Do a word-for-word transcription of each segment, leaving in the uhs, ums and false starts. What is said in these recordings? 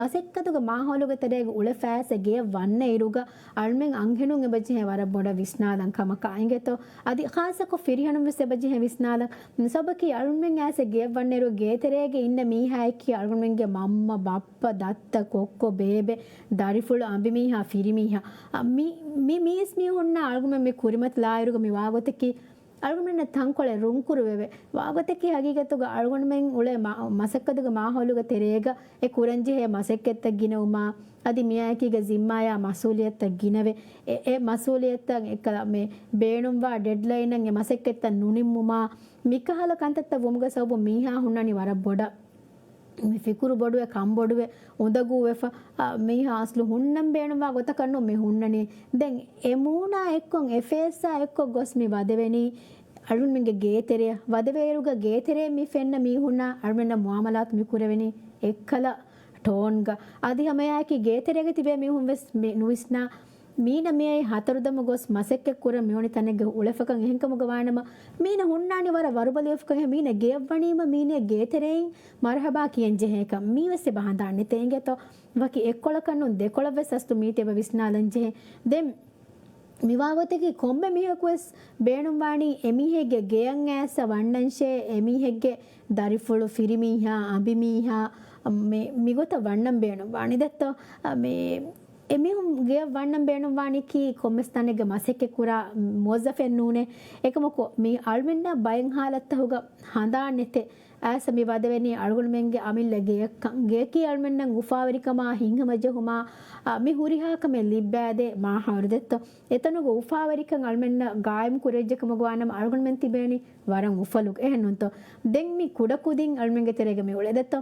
މަސައްކަތުގެ މާހައުލުގެ ތެރޭގަ އުޅެފައިސް ގެޔަށް ވަންނަ އިރުގަ އަޅުމެން އަންހެނުން އެބަޖެހޭ ވަރަށް ބޮޑަށް ވިސްނާލަން ކަމަކާ އިނގޭތޯ. އަދި ޚާއްޞަކޮށް ފިރިހެނުން ވެސް އެބަޖެހޭ ވިސްނާލަން. ސަބަކީ އަޅުމެން އައިސް ގެޔަށް ވަންނަ އިރު ގޭތެރޭގަ އިންނަ މީހާއެކީ އަޅުމެންގެ މަންމަ، ބައްޕަ، ދައްތަ، ކޮއްކޮ، ބޭބެ، ދަރިފުޅު، އަނބިމީހާ، ފިރިމީހާ. އަ، މި، މި، މީސް މީހުންނާ އަޅުގަނޑުމެން މި ކުރިމަތިލާއިރުގަ މި ވާގޮތަކީ އަޅުގަނޑުމެންނަށް ތަންކޮޅެއް ރުންކުރުވެވޭ. ވާގޮތަކީ ހަގީގަތުގަ އަޅުގަނޑުމެން އުޅޭ މަ-، މަސައްކަތުގެ މާހައުލުގެ ތެރޭގަ އެ ކުރަންޖެހޭ މަސައްކަތްތައް ގިނަވުމާ، އަދި މިއާއެކީގަ ޒިންމާޔާ މަސްއޫލިއްޔަތުތައް ގިނަވެ، އެ، އެ މަސްއޫލިއްޔަތުތައް އެއްކަލަ މި ބޭނުންވާ ޑެޑްލައިނަށް އެ މަސައްކަތްތައް ނުނިންމުމާ، މިކަހަލަ ކަންތައްތައް ވުމުގެ ސަބަބުން މީހާ ހުންނަނީ ވަރަށް ބޮޑަށް މި ފިކުރު ބޮޑުވެ، ކަން ބޮޑުވެ، އުނދަގޫވެފަ، އާ، މީހާ އަސްލު ހުންނަން ބޭނުންވާ ގޮތަކަށް ނޫން މި ހުންނަނީ. ދެން އެ މޫނާ އެއްކޮށް، އެ ފޭސްއާ އެއްކޮށް ގޮސް މި ވަދެވެނީ އަޅުންމެންގެ ގޭތެރެއަށް. ވަދެވޭއިރުގަ ގޭތެރޭ މި ފެންނަ މީހުންނާ އަޅުމެންނަށް މުއާމަލާތު މި ކުރެވެނީ އެއްކަލަ ޓޯންގަ. އަދި ހަމައެއާއެކީ ގޭތެރޭގަ ތިބޭ މީހުން ވެސް މި ނުވިސްނާ މީނަ މިއައީ ހަތަރުދަމު ގޮސް މަސައްކަތް ކުރަން މިވަނި ތަނެއްގަ އުޅެފަކަން. އެހެންކަމުގަ ވާނަމަ، މީނަ ހުންނާނީ ވަރަށް ވަރުބަލިވެފަކަން. މީނަ ގެޔަށްވަނީމަ މީނަ ގޭތެރެއިން މަރުހަބާ ކިޔަން ޖެހޭކަން. މީވެސް އެބަ ހަނދާން ނެތޭ އިނގޭތޯ. ވަކި އެއްކޮޅަކަށް ނޫން ދެކޮޅަށް ވެސް އަސްލު މީތި އެބަ ވިސްނާލަން ޖެހޭ. ދެން މިވާގޮތަކީ ކޮންމެ މީހަކު ވެސް ބޭނުންވާނީ އެމީހެއްގެ ގެޔަށް އައިސް ވަންނަންށޭ، އެމީހެއްގެ ދަރިފުޅު، ފިރިމީހާ، އަނބިމީހާ، މި، މިގޮތަށް ވަންނަން ބޭނުންވާނީ ދެއްތޯ. މި އެމީހުން ގެޔަށް ވަންނަން ބޭނުންވާނީކީ ކޮންމެސް ތަނެއްގެ މަސައްކަތް ކުރާ މުވައްޒަފެއް ނޫނޭ. އެކަމަކު މި އަޅުމެންނަށް ބައެއް ހާލަތްތަކުގަ ހަނދާން ނެތޭ. އައިސް މި ވަދެވެނީ އަޅުގަނޑުމެންގެ އަމިއްލަ ގެޔަށްކަން. ގެޔަކީ އަޅުމެންނަށް އުފާވެރިކަމާ، ހިތްހަމަޖެހުމާ، އަ، މި ހުރިހާ ކަމެއް ލިއްބާދޭ މާހައުލު ދެއްތޯ. އެތަނުގަ އުފާވެރިކަން އަޅުމެންނަށް ގާއިމް ކުރެވިއްޖެ ކަމުގަ ވާނަމަ އަޅުގަނޑުމެން ތިބޭނީ ވަރަށް އުފަލުގަ. އެހެންނޫންތޯ. ދެން މި ކުޑަކުދިން އަޅުމެންގެ ތެރޭގަ މި އުޅޭ ދެއްތޯ.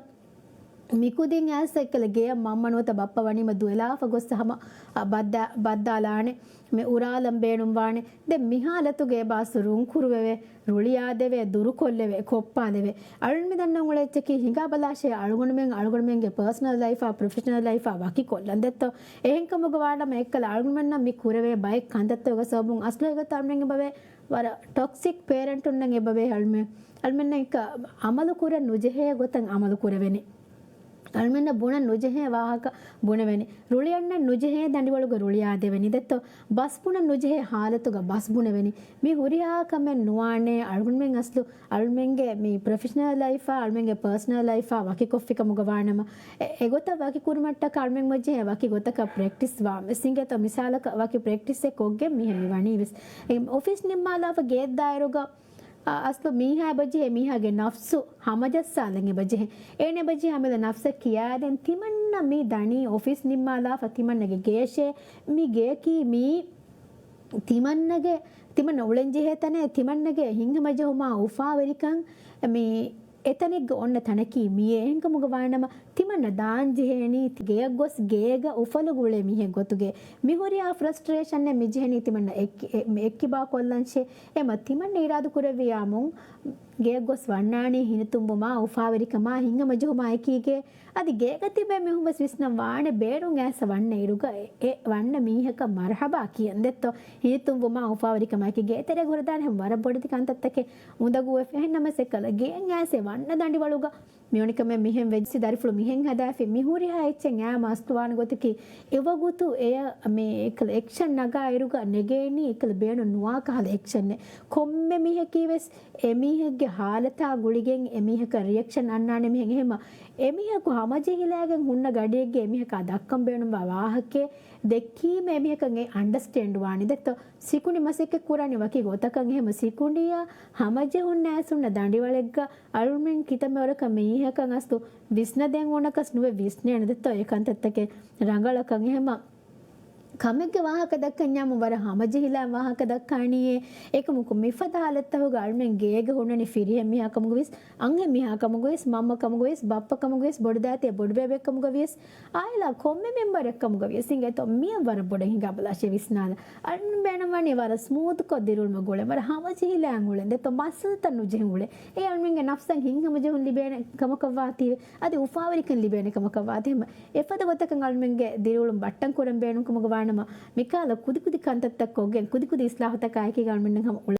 މިކުދިން އައިސް އެއްކަލަ ގެޔަށް މަންމަ ނުވަތަ ބައްޕަ ވަނީމަ ދުވެލާފަ ގޮއްސަ ހަމަ، އަ، ބައްދާ-، ބައްދާލާނެ. މި އުރާލަން ބޭނުންވާނެ. ދެން މި ހާލަތުގަ އެބާސް ރުންކުރުވެވޭ، ރުޅިއާދެވޭ، ދުރުކޮށްލެވޭ، ކޮއްޕާލެވޭ. އަޅުން މި ދަންނަ އުޅޭ އެއްޗަކީ ހިނގާބަލާށޭ އަޅުގަނޑުމެން އަޅުގަނޑުމެންގެ ޕާސަނަލް ލައިފާ ޕްރޮފެޝަނަލް ލައިފާ ވަކިކޮށްލަން ދެއްތޯ. އެހެންކަމުގަ ވާނަމަ އެއްކަލަ އަޅުގަނޑުމެންނަށް މި ކުރެވޭ ބައެއް ކަންތައްތަކުގެ ސަބަބުން އަސްލު އެގޮތަށް އަޅުމެން އެބަވޭ ވަރަށް ޓޮކްސިކް ޕޭރެންޓުންނަށް އެބަވޭ އަޅުމެން. އަޅުމެންނަށް އެކަ އަމަލު ކުރަން ނުޖެހޭ ގޮތަށް އަމަލު ކުރެވެނީ. އަޅުމެންނަށް ބުނަން ނުޖެހޭ ވާހަކަ ބުނެވެނީ. ރުޅިއަންނަން ނުޖެހޭ ދަނޑިވަޅުގަ ރުޅިއާދެވެނީ ދެއްތޯ. ބަސް ބުނަން ނުޖެހޭ ހާލަތުގަ ބަސް ބުނެވެނީ. މި ހުރިހާ ކަމެއް ނުވާނޭ. އަޅުގަނޑުމެން އަސްލު އަޅުމެންގެ މި ޕްރޮފެޝަނަލް ލައިފާ، އަޅުމެންގެ ޕާސަނަލް ލައިފާ ވަކިކޮށްފި ކަމުގަ ވާނަމަ، އެ-، އެގޮތަށް ވަކި ކުރުމަށްޓަކާ އަޅުމެން މަޖެހޭ ވަކި ގޮތަކަށް ޕްރެކްޓިސް ވާން ވެސް އިނގޭތޯ. މިސާލަކަށް ވަކި ޕްރެކްޓިސްއެއް ކޮށްގެން މިހެން މި ވަނީ ވެސް. އެ، އޮފީސް ނިންމާލާފަ ގެއަށްދާއިރުގަ އަ، އަސްލު މީހާ އެބަޖެހޭ، މީހާގެ ނަފްސު ހަމަޖައްސާލަން އެބަޖެހޭ. އޭނަ އެބަޖެހޭ އަމިއްލަ ނަފްސަށް ކިޔާދޭން ތިމަންނަ މި ދަނީ އޮފީސް ނިންމާލާފަ ތިމަންނަގެ ގެޔަށޭ. މި ގެޔަކީ މީ ތިމަންނަގެ، ތިމަންނަ އުޅެންޖެހޭ ތަނޭ. ތިމަންނަގެ ހިތްހަމަޖެހުމާ އުފާވެރިކަން މި އެތަނެއްގަ އޮންނަ ތަނަކީ މިއޭ. އެހެންކަމުގަ ވާނަމަ ތިމަންނަ ދާން ޖެހޭނީ ތި ގެޔަށް ގޮސް ގޭގަ އުފަލުގަ އުޅޭ މީހެއް ގޮތުގަ. މި ހުރިހާ ފްރަސްޓްރޭޝަންއެއް މި ޖެހެނީ ތިމަންނަ އެއްކި-، އެ-، އެއްކިބާ ކޮށްލަންށޭ. އެމަ ތިމަންނަ އިރާދަ ކުރެއްވިޔާމުން ގެޔަށް ގޮސް ވަންނާނީ ހިނިތުންވުމާ އުފާވެރިކަމާ ހިތްހަމަޖެހުމާ އެކީގަ. އަދި ގޭގަ ތިބޭ މީހުން ވެސް ވިސްނަން ވާނެ ބޭރުން އައިސް ވަންނަ އިރުގަ އެ، އެ ވަންނަ މީހަކަށް މަރުހަބާ ކިޔަން ދެއްތޯ. ހިނިތުންވުމާ އުފާވެރިކަމާ އެކީ ގޭތެރޭގަ ހުރެދާނެ ހަމަ ވަރަށް ބޮޑެތި ކަންތައްތަކެއް އުނދަގޫވެފަ. އެހެންނަމަސް އެކަލަ ގެޔަށް އައިސް ވަންނަ ދަނޑިވަޅުގަ މިވަނިކަމެއް މިހެން ވެއްޖެ ދަރިފުޅު މިހެން ހަދާފި މި ހުރިހާ އެއްޗެއް އައި މަސްތުވާނެ ގޮތަކީ، އެވަގުތު އެޔަށް މި އެކަލަ އެކްޝަން ނަގާ އިރުގަ ނެގޭނީ އެކަލަ ބޭނުން ނުވާ ކަހަލަ އެކްޝަންއެއް. ކޮންމެ މީހަކީ ވެސް އެމީހެއްގެ ހާލަތާ ގުޅިގެން އެމީހަކަށް ރިއެކްޝަން އަންނާނެ މީހެއް. އެހެމަ އެމީހަކު ހަމަޖެހިލާގެން ހުންނަ ގަޑިއެއްގެ އެމީހަކާ ދައްކަން ބޭނުންވާ ވާހަކައެއް ދެއްކީމަ އެމީހަކަށް އެ އަންޑަސްޓޭންޑް ވާނެ ދެއްތޯ. ސިކުނޑި މަސައްކަތް ކުރާނީ ވަކި ގޮތަކަށް އެހެމަ ސިކުނޑިއަށް ހަމަޖެހުން އައިސް ހުންނަ ދަނޑިވަޅެއްގަ އަޅުމެން ކިތަންމެ ވަރަކަށް މީހަކަށް އަސްލު ވިސްނަދޭން އޮންނަކަސް ނުވެ ވިސްނޭނެ ދެއްތޯ އެ ކަންތައްތަކެއް ރަނގަޅަކަށް. އެހެމަ ކަމެއްގެ ވާހަކަ ދައްކަންޏާމު ވަރަށް ހަމަޖެހިލާ ވާހަކަ ދައްކާނީއޭ. އެކަމަކު މިފަދަ ހާލަތްތަކުގަ އަޅުމެން ގޭގަ ހުންނަނީ ފިރިހެން މީހާ ކަމުގަ ވިޔަސް، އަންހެން މީހާ ކަމުގަ ވިޔަސް، މަންމަ ކަމުގަ ވިޔަސް، ބައްޕަ ކަމުގަ ވިޔަސް، ބޮޑުދައިތި ބޮޑުބޭބެ ކަމުގަ ވިޔަސް، އާއިލާ ކޮންމެ މެމްބަރެއް ކަމުގަ ވިޔަސް އިނގޭތޯ. މިއަށް ވަރަށް ބޮޑަށް ހިނގާބަލާށޭ ވިސްނާލަން. އަޅުން ބޭނުންވަނީ ވަރަށް ސްމޫތުކޮށް ދިރިއުޅުމަށް ގުޅެން، ވަރަށް ހަމަޖެހިލާން އުޅެން ދެއްތޯ. މައްސަލަތައް ނުޖެހި އުޅެން. އެ އަޅުމެންގެ ނަފްސަށް ހިތްހަމަޖެހުން ލިބޭނެ ކަމަކަށް ވާތީވެ. އަދި އުފާވެރިކަން ލިބޭނެ ކަމަކަށް ވާތީ. އެފަދަ ގޮތަކަށް އަޅުމެންގެ ދިރިއުޅުން ބައްޓަން ކުރަން ބޭނުން ކަމުގަ ވާނަމަ، މިކާލަ ކުދިކުދި ކަންތައްތައް ކޮށްގެން، ކުދިކުދި އިސްލާހުތަކާއެކީގަ އަޅުމެންނަށް ހަމަ